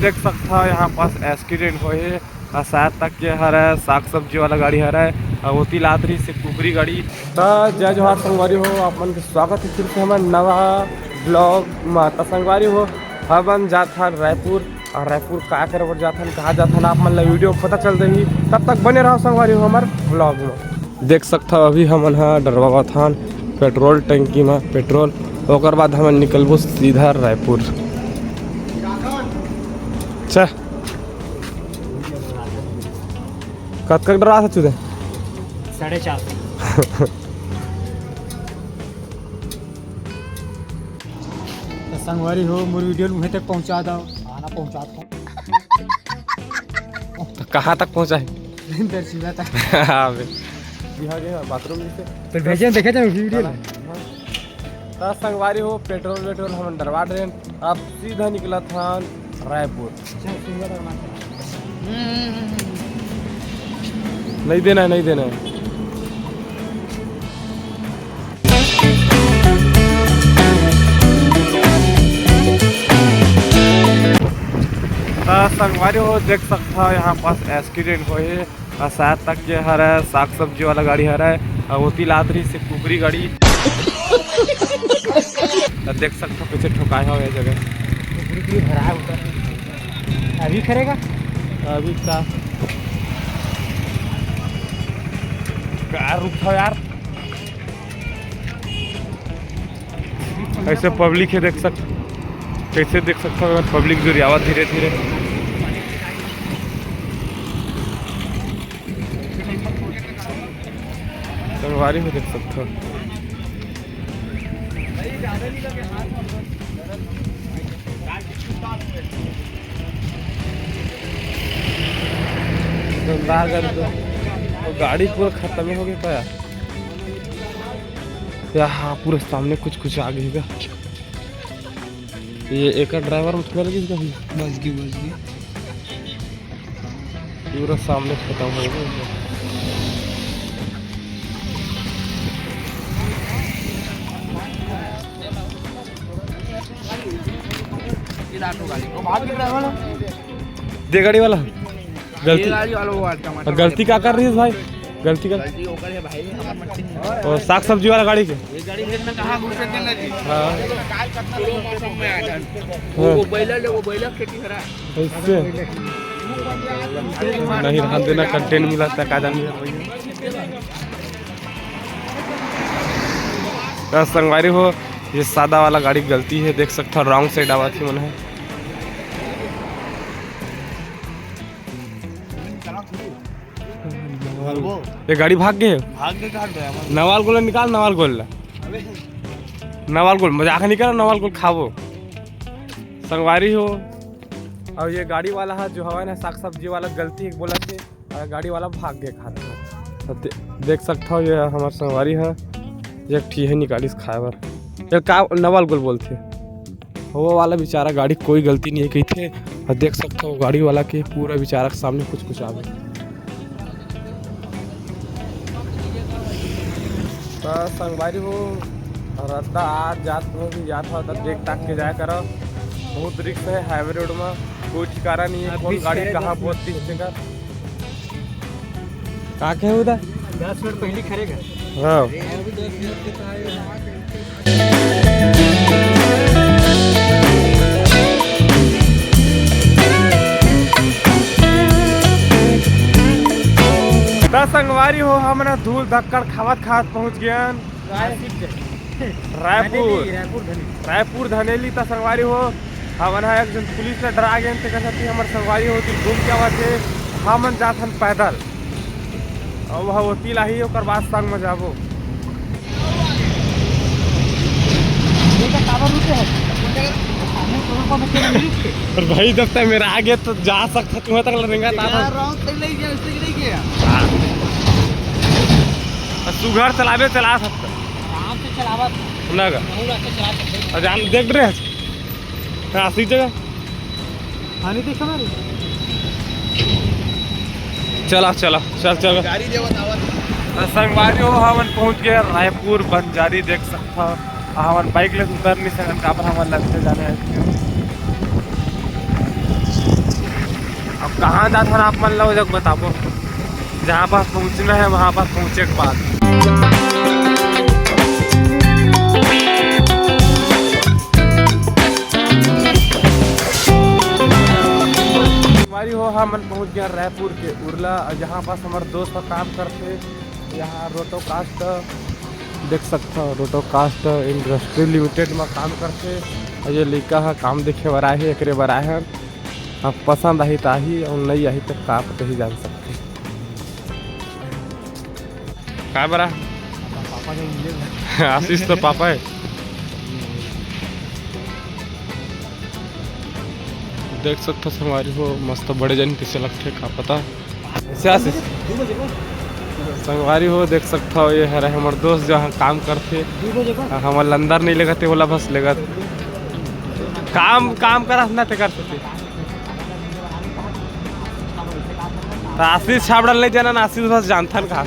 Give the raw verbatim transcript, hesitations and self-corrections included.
देख सकता है यहाँ पास एक्सीडेंट होए हे, और शायद तक के हर है साग सब्जी वाला गाड़ी हर है, और ओती लात रही से कुकरी गाड़ी। तो जय जोहार संगवारी हो, आप मन के स्वागत है फिर से हमारे नवा ब्लॉग में। तो संगवारी हो, हमन जात हन रायपुर, और रायपुर का करे बर जात हन, कहाँ जात हन, आप मन ला वीडियो में पता चल रही। तब तक बने रहो संगवारी हो हमारे ब्लॉग में। देख सकथव, अभी हमन ह डरवावत हन पेट्रोल टंकी म पेट्रोल, ओकर बाद हमन निकलबो सीधा रायपुर। अच्छा, कतका डरवा सचू दे? साढ़े चार सौ। तो संगवारी हो, मोर वीडियो ल उहें तक पहुंचा दो, आना पहुंचा दो। तो कहाँ तक पहुँचा है? दरसिंगा तक। हाँ बे। यहाँ गए बाथरूम में से। तो भेजे देखे थे वीडियो। हाँ। तो संगवारी हो, पेट्रोल वेट्रोल हमन डरवा डरेन, अब सीधा निकलत हन रायपुर। नहीं देना है, नहीं देना है। तो संगवारी हो, देख सकता हो यहाँ पास एक्सीडेंट होए हे, और शायद तक के हर है साग सब्जी वाला गाड़ी हर है, और ओती लात रही से कुकरी गाड़ी। तो देख सकता हो पीछे ठोकाए हो ये जगह। कुकरी की भरा उतर अभी करेगा। अभी का, का रुक जाओ यार। ऐसे पब्लिक है, देख सक, कैसे देख सकता हो पब्लिक जुरियावा धीरे धीरे। संगवारी हो देख सकता हो। दमदार गाड़ी तो, तो गाड़ी पूरा खत्म हो गया का यार? या हाँ, पूरे सामने कुछ कुछ आ गई का। ये एक ड्राइवर उठने लगी इसका भी। बच गई, बच गई। पूरा सामने खत्म हो गया। दे गाड़ी वाला गलती। ये गाड़ी वाला वो आज टमाटर और गलती का कर रही है भाई? गलती का गलती ओकर है भाई, हमर मट्टी नहीं। और साग सब्जी वाला गाड़ी के? ये गाड़ी में मैं कहाँ घुसे देना जी? हाँ। वो मौसम में आ जाए। हाँ। वो बैला ले, वो बैला खेती हरा। इससे नहीं रहन देना, कंटेंट मिला था, का जान भैया। तो संगवारी हो, ये सादा वाला गाड़ी गलती है, देख सकता हो, रॉन्ग साइड आवा थी मन है। ये गाड़ी भाग गए। भाग गए, कहाँ गया? नवाल गोला निकाल, नवाल गोला। अबे। नवाल गोल मजाक नहीं करो, नवाल गोल खाबो। संगवारी हो, और ये गाड़ी वाला है जो हवा ना साग सब्जी वाला गलती एक बोला थे, और गाड़ी वाला भाग गए खाना। तो दे, देख सकता हो, ये हमार संगवारी है, एक ठी है निकालिस खाए बर। ये का नवाल गोल बोलते, वो वाला बेचारा गाड़ी कोई गलती नहीं है कही थे। और देख सकता हो गाड़ी वाला के पूरा बेचारा के सामने कुछ कुछ आ गया। तो संगवारी हो, रद्दा आज जात हो भी जात हो, तब देख ताक के जाया करो। बहुत रिस्क है हाईवे रोड में, कोई ठिकाना नहीं है, कौन गाड़ी कहाँ बहुत तेज चलेगा। का कहे उधर? दस मिनट पहले खरेगा। हाँ। त संगवारी हो, हमन ह धूल धक्कड़ खावत खावत पहुंच गेन रायपुर। धनेली, रायपुर धनेली। रायपुर धनेली। त संगवारी हो, हमन ह एक झन पुलिस ल डरा गेन, तेकर सेती हमर संगवारी हो, घूम के आवत हे, हमन जात हन पैदल। अब वह वकील आही, ओकर बाद संग में जाबो। और भाई, जब तक मेरा आगे तो जा सकता, तुम्हें तक लड़ेगा, ता था। यार, रॉन्ग साइड नहीं गया, उससे नहीं गया। हाँ। और सुघर चलावे, चला सकता। आराम से चलावा। ना का? बहुत अच्छा चला सकते। और जान देख रहे हैं। हाँ, सीट जगह। हाँ, नहीं देखा मैंने। चला, चला, चल, चल। गाड़ी देवत आवत। संगवारी हो, हमन पहुंच गए रायपुर बंजारी, देख सकता हो। हमन बाइक ले उतर नहीं सकन, काबर हमन लगते जाने हैं। कहाँ जात हन आप मन ला, वो जग बताबो। जहाँ पास पहुँचना है, वहाँ पास पहुँचे के बाद। संगवारी हो, हमन पहुँच गए रायपुर के उरला, जहाँ पास हमर दोस्त ह काम करथे। यहाँ रोटोकास्ट देख सकथव, रोटोकास्ट इंडस्ट्री लिमिटेड म काम करथे। अउ ये लइका ह काम देखे बर आए हे, एकरे बर आए हन। अब पसंद आही त आही, अउ नइ आही त का पता, ही जान सकथे। काय बरा? पापा के इंजन। आशीष तो पापा है। देख सकथव संगवारी हो, मस्त बड़े जन कइसे लगथे, का पता। कइसे आशीष? संगवारी हो, देख सकथव, ये हरे हमर दोस्त, जो यहाँ काम करथे। हमर ला अंदर नइ लेगथे, ओला बस लेगत। काम, काम करत ना ते कर सकथे। त आशीष छाबड़ा ल नइ जानन, आशीष बस जानथन का।